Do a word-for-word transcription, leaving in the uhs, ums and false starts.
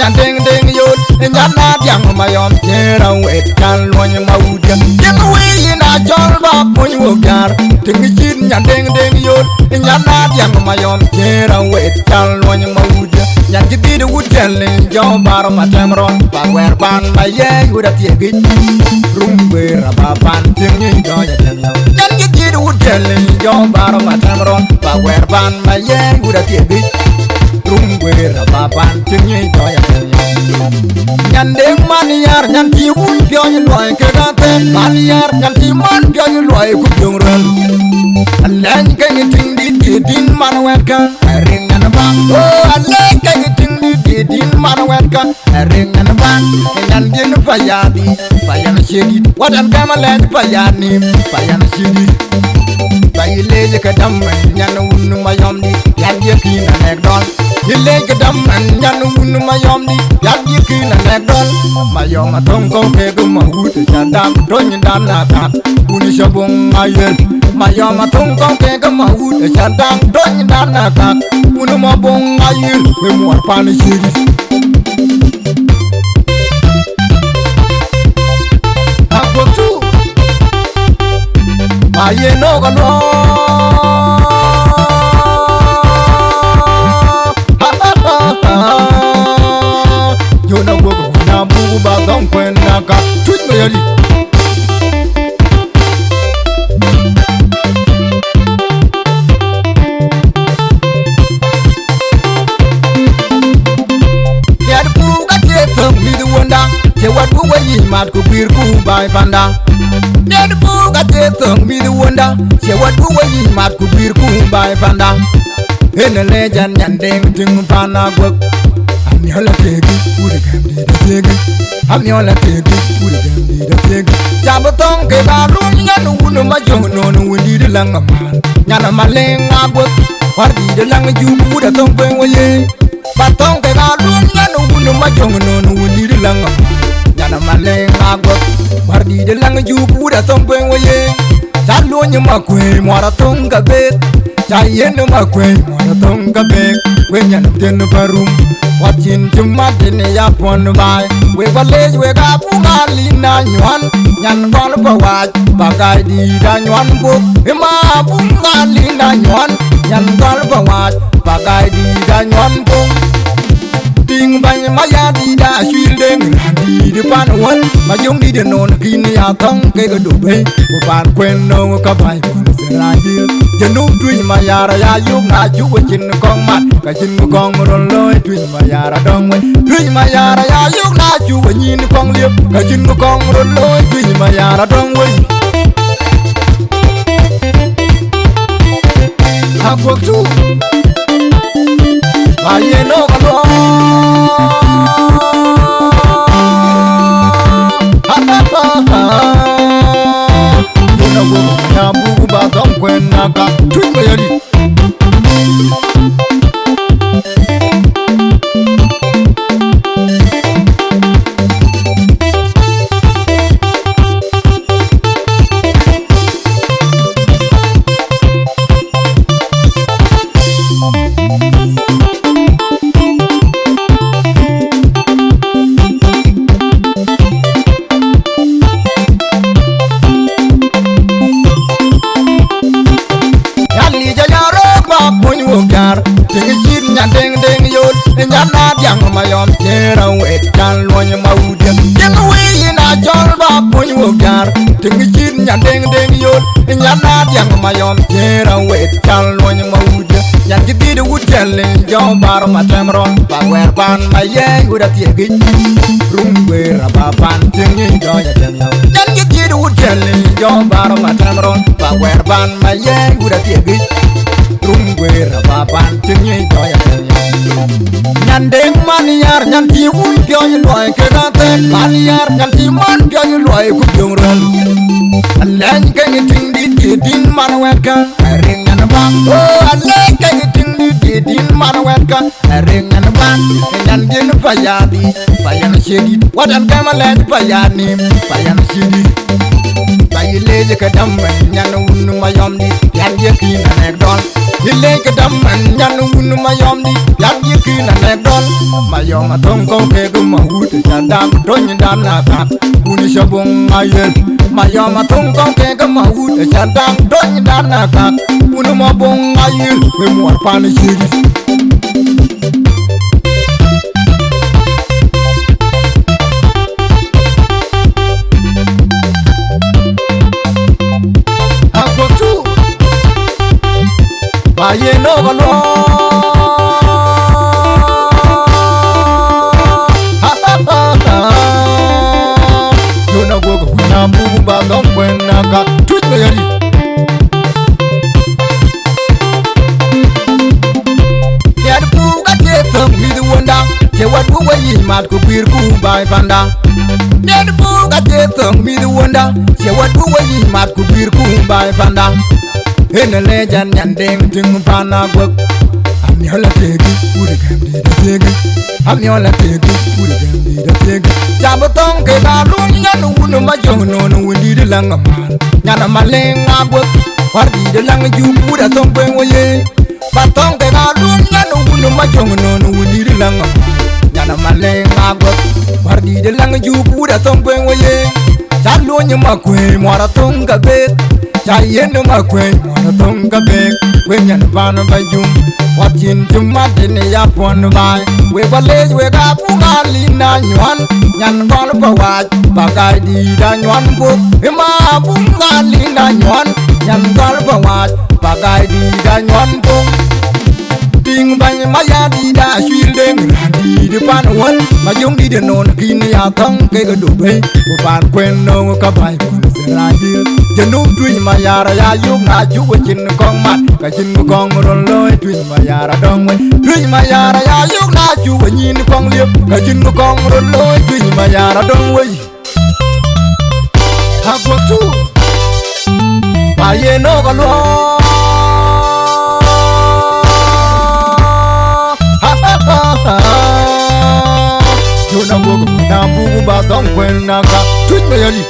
Nyan Deŋ Deŋ Yol, nyan na diaŋ Mayɔm, cïn raan wet kan luɔny Mawut. Tiŋ wei yïn acɔl ba kuny wok jar. Tiŋ cït Nyan Deŋ Deŋ Yol, nyan na diaŋ Mayɔm, cïn raan wet kan luɔny Mawut. Nyan cï dhït wut cɛl, jɔ bar ma tɛm rɔn, ba wɛɛr ban ma yɛɛc wut athiek yic. Rum guëër aba pan, tiŋ nyin dɔɔc atɛm yɔu. Nyan cï dhït wut cɛl, jɔ bar ma tɛm rɔn, ba wɛɛr ban ma yɛɛc wut athiek yic. Rum guëër aba pan, tiŋ nyin dɔɔc atɛm yɔu. Nyan Deŋ Man Yar, nyan cï wun piɔ̈ny luɔi kek athɛn. Man Yar, nyan cï man piɔ̈ny luɔi ku piɔ̈ŋ röl. Alɛny kek tiŋ dït, dït, dït man wɛ̈t kä. Ariŋ nyan ba. Oh, alɛny kek tiŋ dït, dït, dït man wɛ̈t kä. Ariŋ nyan ba. Nyan dïn payadi, payan ciëdït. Wadan kɛm alɛny payanim, payan ciëdït. Ba yï leec ke dam, nyan wun Mayɔm dït. Yan ye kïn anɛk dɔl. Yï leec ke dam, nyan wun Mayɔm dït. Yan ye kïn anɛk dɔl. Mayɔm athöŋ kɔ̈u kek Mawut, ca dam, döny dan na kak. Wun Cäboŋ Ayuel. Mayɔm athöŋ kɔ̈u kek Mawut, ca dam, döny dan na kak. Wun Maboŋ Ayuel, we muɔr pan ciëdït. Aguɔktu, aye nok aluɔɔr. Yön aguɔk na buk ba dhɔŋ kuɛn na ka tuc me yäri. Miɛt buk acie thöŋ mïth wunda, cie wɛt buk we yic mat ku guiir ku baai panda. Miɛt buk acie thöŋ mïth wunda, cie wɛt buk we yic mat ku guiir ku baai panda. Ënë lec ɛn Nyan Deŋ tiŋ pan Aguɔk. Amiɔl athiek yic, wut gɛm dït athiek yic. Amiɔl athiek yic, wut gɛm dït athiek yic. Ca bï thöŋ ke ba rum nyan wun Majöŋ nön wun dït läŋ aman. Nyan Maleŋ Aguɔk, wär dït läŋ Juuk wut athöŋ kueŋ we ye. Ba thöŋ kek alum nyan wun Majöŋ nön wun dït läŋ. Nyan Maleŋ Aguɔk, wär dït läŋ Juuk wut athöŋ kueŋ we ye. Ca luɔny Makuëi muɔr athöŋ ka bek. Ca yen Makuëi muɔr athöŋ ka bek. We nyan thiën ba rum. Wat cïn cï mat tën ya puɔn baai. Wek ba leec wek abuk Alin Anyuan. Nyan gɔl ba wac. Ba gai dït Anyuan buk. Ë ma abuk Alin Anyuan. Nyan gɔl ba wac. Ba gai dït Anyuan buk. Tiŋ bäny Mayardït Acuil Deŋ, raan dït pan wän, Majöŋ dït ënɔn kïn ya thɔ̈ŋ kek Dubai, ku pan kuën nöŋ ka bäny kuën Israel. Jënub Tuïc Mayar ya yök na cuk we cïn kɔ̈ŋ mat, ka cïn kɔ̈ŋ röl looi Tuïc Mayar adɔŋ wei. Tuïc Mayar ya yök na cuk we nyïn kɔ̈ŋ liep, ka cïn kɔ̈ŋ röl looi Tuïc Mayar adɔŋ wei. Aguɔktu, aye nok aluɔɔr. Yön aguɔk na buk ba dhɔŋ kuɛn na ka tuc me yäri. Alic aya röök ba kuny wok jar, tiŋ cït Nyan Deŋ Deŋ Yol, nyan na diaŋ Mayɔm, cïn raan wet can luɔny Mawut. Tiŋ wei yïn acɔl ba kuny wok jar, tiŋ cït Nyan Deŋ Deŋ Yol, nyan na diaŋ Mayɔm, cïn raan wet can luɔny Mawut. Nyan cï dhït wut cɛl, jɔ bar ma tɛm rɔn, ba wɛɛr pan ma yɛɛc wut athiek yic. Rum guëër aba pan, tiŋ nyin dɔɔc atɛm yɔu. Nyan cï dhït wut cɛl, jɔ bar ma tɛm rɔn, ba wɛɛr pan ma yɛɛc wut athiek yic. Rum guëër aba pan, tiŋ nyin dɔɔc atɛm yɔu. Nyan Deŋ Man Yar, nyan cï wun piɔ̈ny luɔi kek athɛn. Man Yar, nyan cï man piɔ̈ny luɔi ku piɔ̈ŋ röl. Alɛny kek tiŋ dït, dït, dït man wɛ̈t kä. Ariŋ nyan ba. Oh, alɛny kek tiŋ dït, dït, dït man wɛ̈t kä. Ariŋ nyan ba. Nyan dïn payadi, payan ciëdït. Wadan kɛm alɛny payanim, payan ciëdït. Ba yï leec ke dam, nyan wun Mayɔm dït. Yan ye kïn anɛk dɔl. Yï lec këdäŋ man nyan wun Mayɔm dï, yak yï kïn anɛk dɔl. Mayɔm athöŋ kɔ̈u kek Mawut, ca dak töny dan akak. Wun Cäbuŋ Ayel. Mayɔm athöŋ kɔ̈u kek Mawut, ca dak töny dan akak. Wun Mabuŋ Ayel, we muɔr pan ciëdï. Akuɔ̈k tu, ba yen nɔ̈k aluɔɔr. Yön aguɔ̈k wën abuk ba dhɔ̈ŋ kuɛn aka tuc bë yäri. Miɛt buk acie thöŋ mïth wunda, cie wɛ̈t buk we yic mat ku guiirku baai panda. Miɛt buk acie thöŋ mïth wunda, cie wɛ̈t buk we yic mat ku guiirku baai panda. Ënë lec an nyan deŋ tïŋ pan aguɔ̈k. Amiɔl athiëëkï, wut gɛ̈m dït athiëëkï. Amiɔl athiëëkï, wut gɛ̈m dït athiëëkï. Ca bï thöŋ kek alun nyan wun Majöŋ nön wun dït läŋ aman. Nyan Malëŋ aguɔ̈k, wär dït läŋ juk wut athöŋ kueŋ we ye. Ba thöŋ kek alun nyan wun Majöŋ nön wun dït läŋ aman. Nyan Malëŋ aguɔ̈k, wär dït läŋ juk wut athöŋ kueŋ we ye. Ca luɔny Makuëi muɔr athöŋ ka bek. Ca yen Makuëi muɔr athöŋ ka bek. We nyan pan ba jum, wat cïn cï mat tënë ya puɔ̈n baai. We ba lec wek Abuŋ Alin Anyuɔn. Nyan gɔl ba wac, ba gai dït Anyuɔn buk. Ë ma Abuŋ Alin Anyuɔn. Nyan gɔl ba wac, ba gai dït Anyuɔn buk. Tïŋ bäny Mayardït Acuil Deŋ, raan dït pan wën, Majöŋ dït ënɔn kïn ya thöŋ kek Dubai, ku pan kuën nöŋ ka bäny kun Israel. Jënub Tuïc Mayar ya yök na cuk we cïn kɔŋ mat, ka cïn kɔŋ röt looi Tuïc Mayar adɔŋ wei. Tuïc Mayar ya yök na cuk we nyin kɔŋ liep, ka cïn kɔŋ röt looi Tuïc Mayar adɔŋ wei. Aguɔ̈k tu, ba yen nɔ̈k aluɔɔr. Yön aguɔ̈k wën abuk ba dhɔ̈ŋ kuɛn aka tuc bë yäri.